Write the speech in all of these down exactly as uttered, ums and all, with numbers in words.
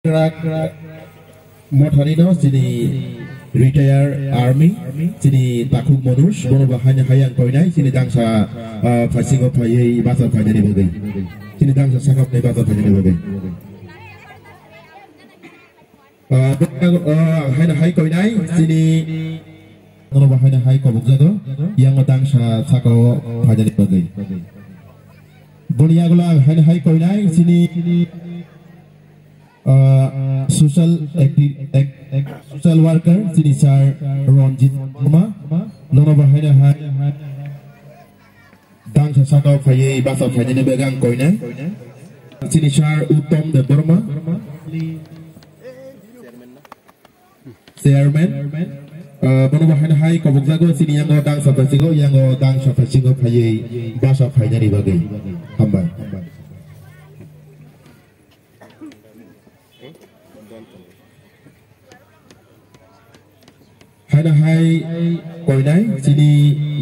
Krak, krak. Mothani no chini retire army, chini takhuk Manoj, bono bo haino hai ang koinai, chini dangsa, ah, phaisingo phaiwi basa phainani bagwi. Chini dangsa sakap ni basa phainani bagwi. Ah, bo, ah, haino hai koinai, chini bono bo haino hai kobok jago, yango dangsa sakao phainani bagwi. Boni yagulo ang haino hai koinai, chini Ah, social acti-, ac-, ac-, social worker, chini sir Ranjit Sharma, nono bo haino hai dangsa sakao phaiwi basa phainani bagwi ang koinai. Chini sir Uttam Debbarma, chairman, ah, bono bo haino hai kobok jago, chini yango dangsa phaisingo, yango dangsa phaisingo phaiwi basa phainani bagwi. Hambai. Haino hai koinai chini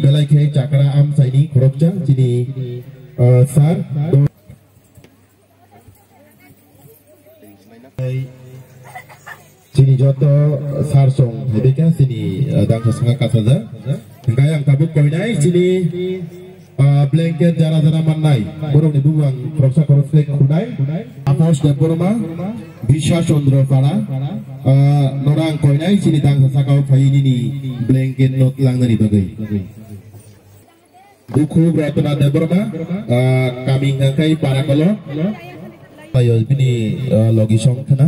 belai khe chakra amchaini khoroksa chini, ah, sir. Chini joto sir song hai khe chini, ah, dangsa sanga kasajak. Hingkhe ang tabuk koinai chini, ah, blanket jara jara mannai. Borokni bubuang khoroksa khoroksa khunai. Apos Debbarma, Biswa Chandra Para, ah, norang koinai chini dangsa sakao phaiwi nini blanket no tlangnani bagwi. Bukhuk Ratna Debbarma, ah, kami hingkha khe Parakolo. Tayo bini, ah, logi song khna.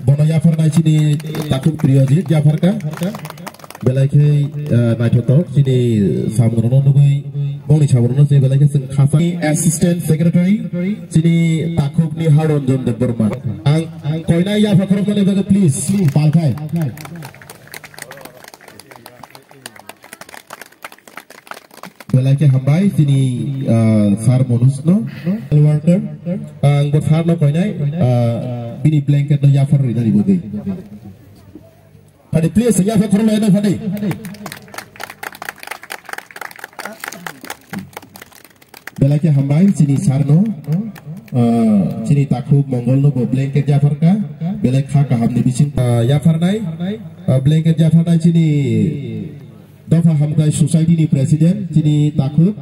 Bono yapharnai chini takhuk Priyojit yapharkha. Belai khe, ah, naithotok chini samungrokno nugwi bongni samungrokno se belai khe chwng khasa. Assistant Secretary chini takhukni Haronjon Debbarma. Ang, ang koinai yapha khorokmani bagwi please, please, palkhai. Belai khe hambai chini, ah, sir Manoj no, worker. Ang bo sir no koinai, ah, bini blanket no yaphar rinani bagwi. Phadi please yaphar khorokmani phadi. Belai khe hambai chini sir no, ah, chini takhuk Mongol no bo blanket yapharkha. Belai kha kaham ni bising, ah, yapharnai, ah, blanket yapharnai chini Dopha Hamkrai Society ni President, chini takhuk,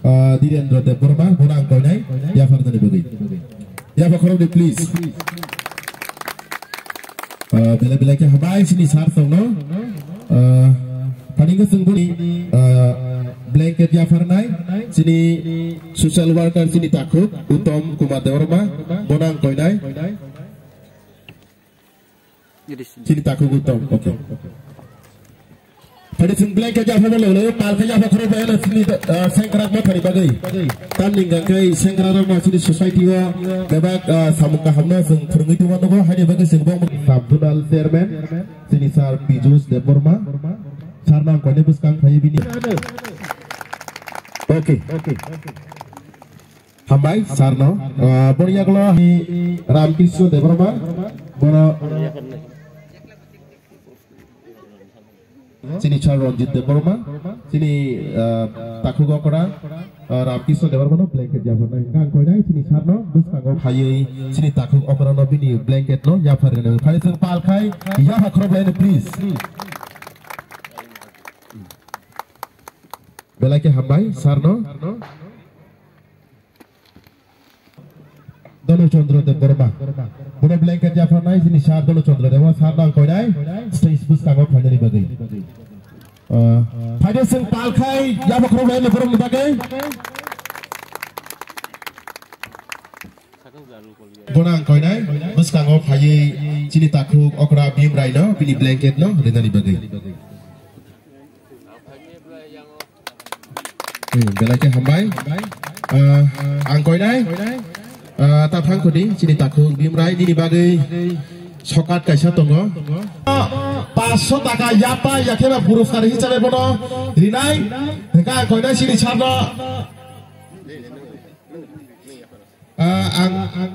ah, Dhirendra Debbarma, bono ang koinai, yaphar nani bagwi. Yapha khorokdi, please. Ah, belai belai khe hambai chini sir songno. Ah, phani khe chwng boni, ah, blanket yapharnai, chini social worker, chini takhuk, Uttam Kumar Debbarma, bono ang koinai. Chini takhuk Uttam, okay. Phadi chwng blanket yapharma lolo, palkhe yapha khorok bai na chini, ah, sengkrak mothani bagwi. Tamni hwnkha khe sengkrak rok ma chini society o bebak, ah, samung kaham no chwng phwrwngwi tongma tongo, haini bagwi chwng bo Sabdunal chairman, chini sir Pijus Debbarma, sir nang koine bwskang phai bini. Okay, okay. Hambai sir no. Ah, boni yagulo Ramkrishna Debbarma, bono chini sir Ranjit Debbarma, chini, ah, takhuk okra, ah, Ramkrishna Debbarma no blanket yapharnai. Hingkha ang koinai chini sir no bwskango phaiwi chini takhuk okra no bini blanket no yapharnai. Phai chwng palkhai yapha khorok laino, please. Belai khe hambai sir no. Dolo Chandra Debbarma. Bono blanket yapharnai chini sir Dolo Chandra Debbarma, sir nang koinai stage bwskango phainani bagwi. Ah, phaide chwng palkhai yapha khorok laino borokni bagwi. Bono ang koinai bwskango phaiwi chini takhuk okra Bhim Rai no bini blanket no rinani bagwi. Hmm, belai khe hambai. Ah, ang koinai. Ah, ta phang khudi chini takhuk Bhim Rai nini bagwi sokat kaisa tongo. Panchsho taka yapa yakheba puruskar hisabe bono rinai. Hingkha ang koinai chini sir no. Ah, ang, ang,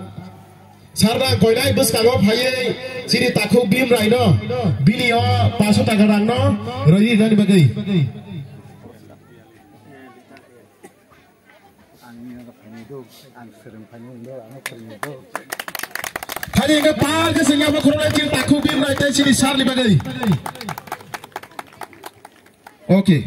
sir nang koinai bwskango phaiwi chini takhuk Bhim Rai no, bini o panchsho taka rang no rwi rinani bagwi. Ang nini no phainai do, ang swrwng phainai do, ang swrwng do. Ani hwnkhe pal khe chwng abo khoroknwi chini takhuk birnai tei chini sir ni bagwi. Okay.